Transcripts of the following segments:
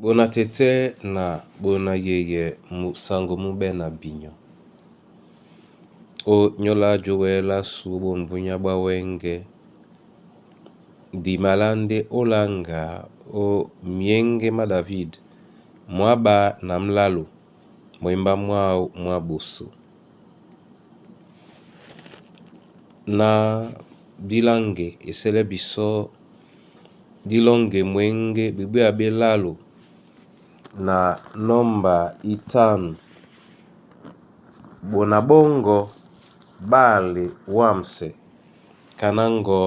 Bona tɛtɛ na bona yeye mu sango mubɛ na binyo. O nyola jowɛla su bombunya bwa wɛ́ŋgɛ̄, dimala ndé ólàŋga ó myéŋgé má David, mwá ɓá na mlálo, mwembá mwáō mwá ɓosó. Ná díláŋge esɛ́lɛ́ bisɔ́ dí lɔ́ŋgɛ mwěŋgé bebwéya ɓé lálo na nɔ́mba ítânw ɓona ɓɔ́ŋgɔ̄ ɓále wâmsɛ kaná ŋgɔ̌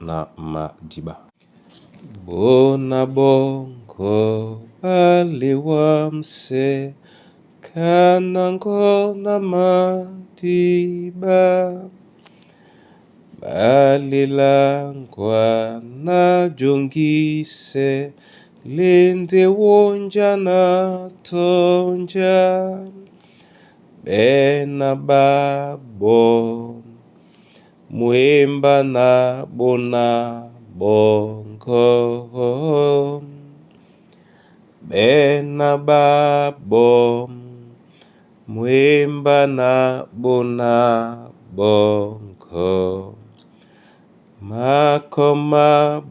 na madíɓá. Ɓona ɓɔ́ŋgɔ̄ ɓále wâmsɛ kaná ŋgɔ̌ na madíɓá. Ɓá lelaŋgwa ná joŋgísɛ lê ndé wónja na tɔnja. Ɓɛ́ na ɓáɓɔ́ mwémbá ná ɓona ɓɔŋgɔ́. Ɓɛ́ na ɓáɓɔ́ mwémbá ná ɓona ɓɔŋgɔ́. Makɔ má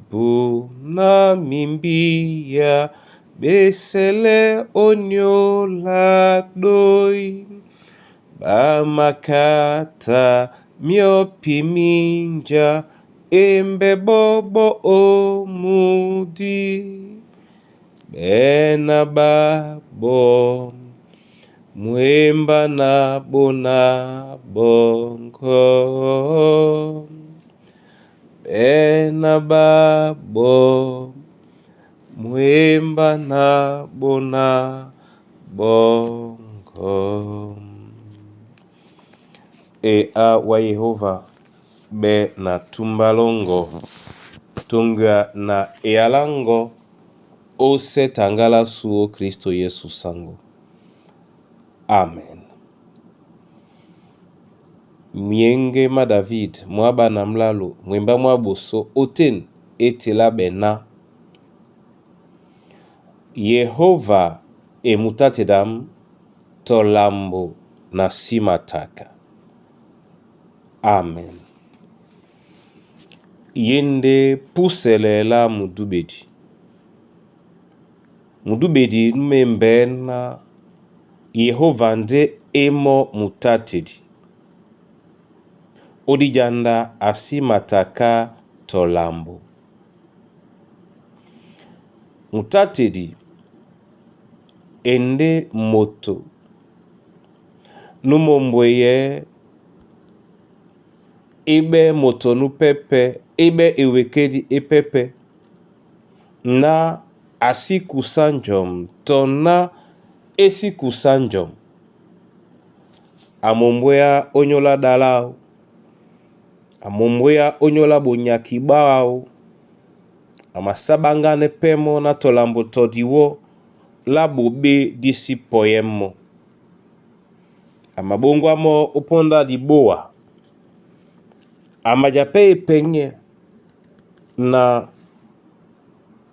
bu na mimbíya ɓé sɛlɛ ónyólá ɗói. Ɓá makáta myɔ́pi mínja embɛ ɓɔ́ ɓɔ́ ó mudí. Ɓɛ́ na ɓáɓɔ́ mwémbá ná ɓona ɓɔŋgɔ́. Ɓɛ́ na ɓáɓɔ́ mwémbá ná ɓona ɓɔŋgɔ́. E a wa Yehova ɓɛ na túmbá lɔ́ŋgɔ́ toŋgoa na eyalá ŋgɔ́ ósɛ́ taŋgá lá sú ó Kristo Yesu sango. Amen. Myéŋgé má David mwá ɓá na mlálo mwembá mwá ɓosó ótên é telá ɓɛ́ ná. Yehova e mutate dam tɔ lambo na sí mataka. Amen. Ye ndé púsɛlɛ lá mudúɓedi. Mudúɓedi nú membɛ́ ná Yehova ndé é mɔ́ mutátedi. Ó díjanda a sí mataká tɔ lambo. Mutátedi e ndé moto nú mombweyɛɛ́ íɓɛ́ moto nú pɛ́pɛ̄ íɓɛ́ ewekédi é pɛ́pɛ̄ ná a sí kusá njɔm tɔ ná é sí kusá njɔm. A mombwéá ónyólá ɗá láō, a mombwéá ónyólá ɓonyaki ɓáō, a masáɓáŋgánɛ́ pɛ́ mɔ́ ná tɔ lambo tɔ diwɔ́ lá ɓoɓé dí sí pɔyɛ́ mɔ́. A mabóŋgwá mɔ́ ó póndá diɓóa. A maja pɛ́ e pɛnyɛ na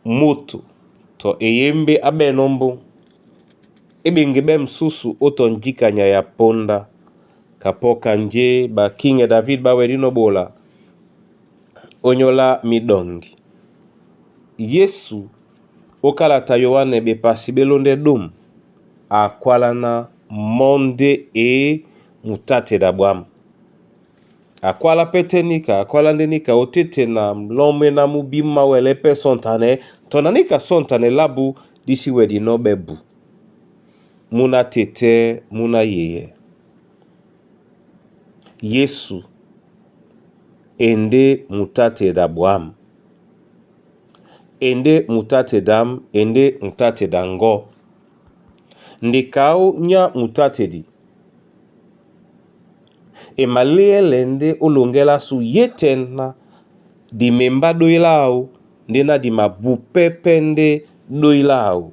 moto tɔ eyémbé á ɓɛ̂n ómbóŋ, é ɓeŋgeɓɛ́ msusu ó tɔ njíka nyay a póndá. Kapɔ́ kanjé ɓakiŋɛ David ɓá wɛdíná ó ɓola ónyólá míɗɔŋgi. Yesu ó kálata Yoane ɓepasi ɓé lóndɛ́ ɗômu, a kwálá ná mɔ́ ndé e mutáteda ɓwǎm̀. A kwálá pɛ́ tɛ́ níka, a kwálá ndé níka ó tétena lɔ́mɛ ná mú bí máwɛlɛ́ pɛ́ sɔ̂ntanɛ tɔ na níka sɔ̂ntanɛ lábū dí sí wɛdinɔ́ ɓɛ́ bu. Mú ná tetɛ́, mú ná yeyɛɛ. Yesu e ndé mutáteda ɓwǎm̀. E ndé mutátedam, e ndé mutáteda ŋgɔ́. Nde kaó nyá mutátedi, e maléɛ́lɛ ndé ó loŋgɛ́ lásu yétɛ̄ ná dimembá dóí láō ndé ná dimabupɛ́ pɛ́ ndé dóí láō.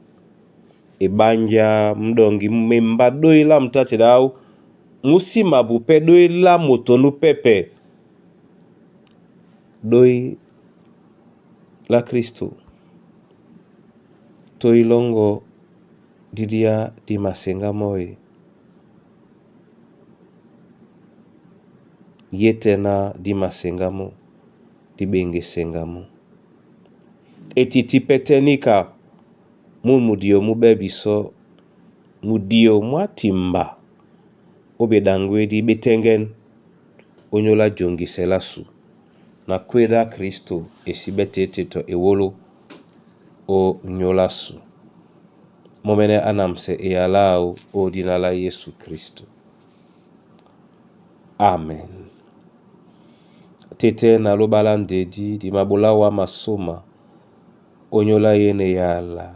E ɓánjá m'ɗɔŋgi membá dóí lá mutátedi áō mú sí mabupɛ́ dóí lá moto nú pɛ́pɛ̄ dóí lá Kristo. Toilɔ́ŋgɔ dí díá dí maseŋgá mɔ́ e, yé tɛ́ ná dí maseŋgá mɔ́, dí ɓeŋgeseŋga mɔ́. E tití pɛ́ tɛ́ níka, mû mudio mú ɓɛ́ bisɔ́, mudio mwá timba ó ɓeɗaŋgwédí ɓé tɛ́ŋgɛ́n ónyólá joŋgisɛ lásu na kwédá Kristo e sí ɓɛ́ tê-tê tɔ ewóló ó nyóla ásu. Mɔ́mɛ́nɛ́ á namsɛ eyalá áō ó dína lá Yésu Kristo. Amen. Tɛ́ na lóba lá ndedí di maɓolá wá masóma ónyólá yéne yala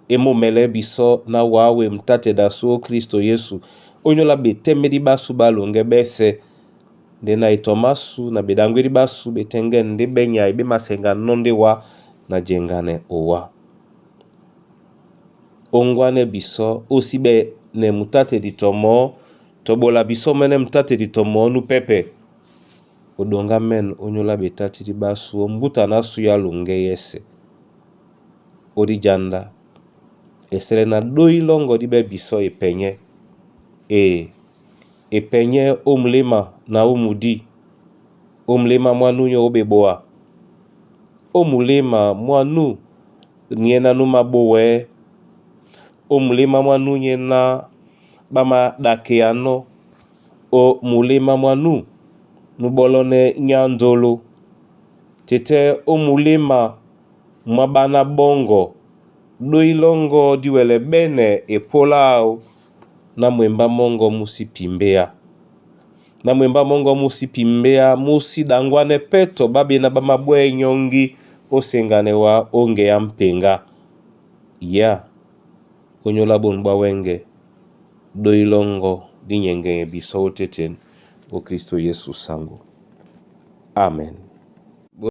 e mɔ́mɛlɛ́ bisɔ́ ná wǎ we mutate dasu ó Kristo Yesu ónyólá betɛ́mɛ́dí ɓásu ɓá longɛ ɓɛ́sɛ̄ ndé na etɔ másu na ɓeɗaŋgwédí ɓásu ɓetɛ́ŋgɛ́n ndé ɓɛ́ nyay ɓé maseŋganɔ́ ndé wá na jenganɛ owá. Óŋgwánɛ́ bisɔ́ ó sí ɓɛ́ nɛ mutate di tɔ mɔɔ́ tɔ ɓola bisɔ́ mɛ́nɛ́ mutate di tɔ mɔɔ́ nú pɛ́pɛ. Oɗoŋgá mɛ̂n ónyólá ɓetátídí ɓásu ó mbúta ná sú á longɛ yɛ́sɛ̄. Ó díjanda esɛlɛ na dóhi lɔ́ŋgɔ dí ɓɛ́ bisɔ́ epɛnyɛ́. E epɛnyɛ́ ó muléma na ó mudí. Ó muléma mwá núnyɔ́ ó ɓeboa. Ó muléma mwá nú nyɛ ná nú mabówɛ̌. Ó muléma mwá nú nyɛ ná ɓá maɗakeanɔ́. Ó muléma mwá nú nú ɓɔ́lɔ́nɛ́ nyá ndolo. Tɛ́ ó muléma mwá ɓáná ɓɔ́ŋgɔ dóhi lɔ́ŋgɔ́ dí wɛlɛ ɓɛ́nɛ epólá áō ná mwembá mɔ́ŋgɔ́ mú sí pimbéá. Na mwembá mɔ́ŋgɔ́ mú sí pimbéá mú sí ɗaŋgwánɛ́ pɛ́ tɔ ɓá ɓená ɓá máɓwɛ́ nyɔ́ŋgí ó seŋganɛ wá ó ŋgeá mpeŋgá. Ya ónyólá ɓôn ɓá wɛ́ŋgɛ̄ dóhi lɔ́ŋgɔ́ dí nyɛŋgɛŋɛ bisɔ́ ótéten ó Kristo Yesu saŋgó. Amen.